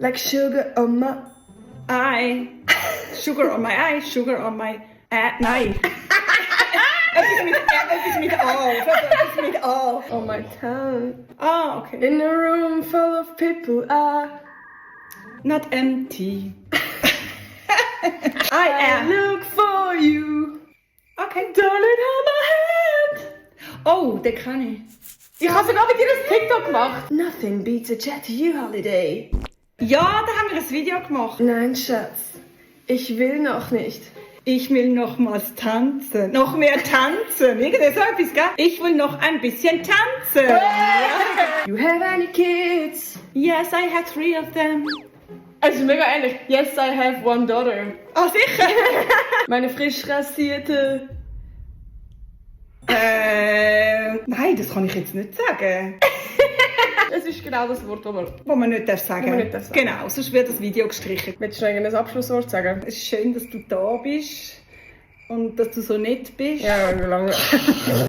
Like sugar on my eye. Sugar on my eye, sugar on my... nein. etwas mit A. Etwas mit A. on my tongue. Ah, okay. In a room full of people, Not empty. I am. look for you. Okay. Darling, hold my hand. Oh, den kann ich. Ich habe sogar mit dir ein TikTok gemacht. Nothing beats a chat to you holiday. Ja, da haben wir ein Video gemacht. Nein, Schatz. Ich will noch nicht. Ich will nochmals tanzen. Noch mehr tanzen. Irgendwie so etwas, gell? Ich will noch ein bisschen tanzen. You have any kids? Yes, I have 3 of them. Es ist mega ähnlich. Yes, I have one daughter. Ah, sicher? Meine frisch rasierte... Nein, das kann ich jetzt nicht sagen. Es ist genau das Wort, das man... Was man nicht sagen Was man nicht darf sagen. Genau, sonst wird das Video gestrichen. Willst du noch ein Abschlusswort sagen? Es ist schön, dass du da bist und dass du so nett bist. Ja, wie lange...